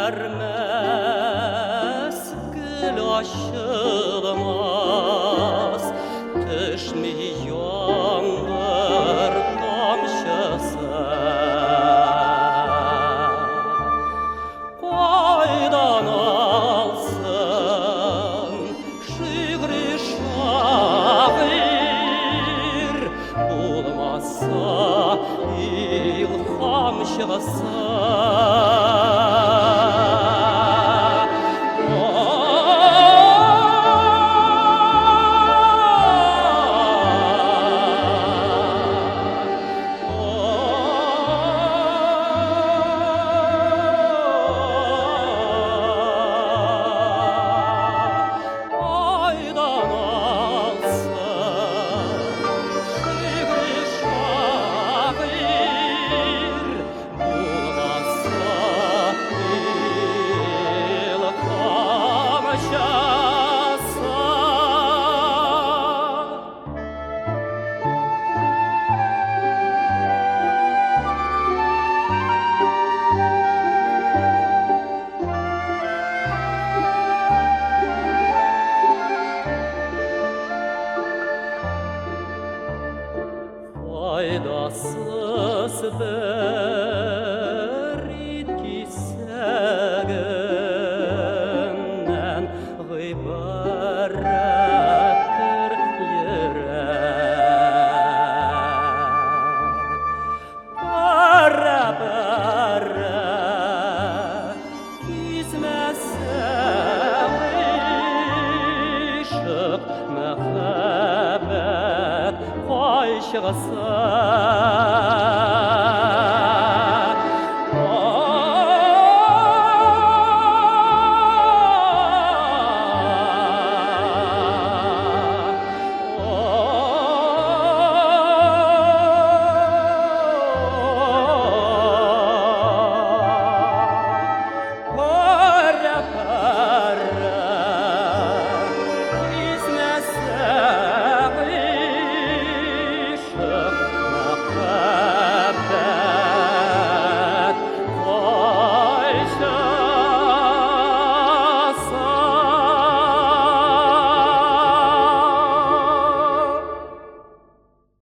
Күгәрмәс, гөл ачылмас, төшми яңгыр тамчысы. Кайдан алсын шигъри шагыйрь, булмаса илһам чыгысы? Кайдан алсын шигъри шагыйрь, булмаса илһам чыгысы? Файдасыз бер ит кисәгеннән гыйбарәттер йөрәк. Пәрә-пәрә кисмәсә гыйшык, мәхәббәт кайчыгысы.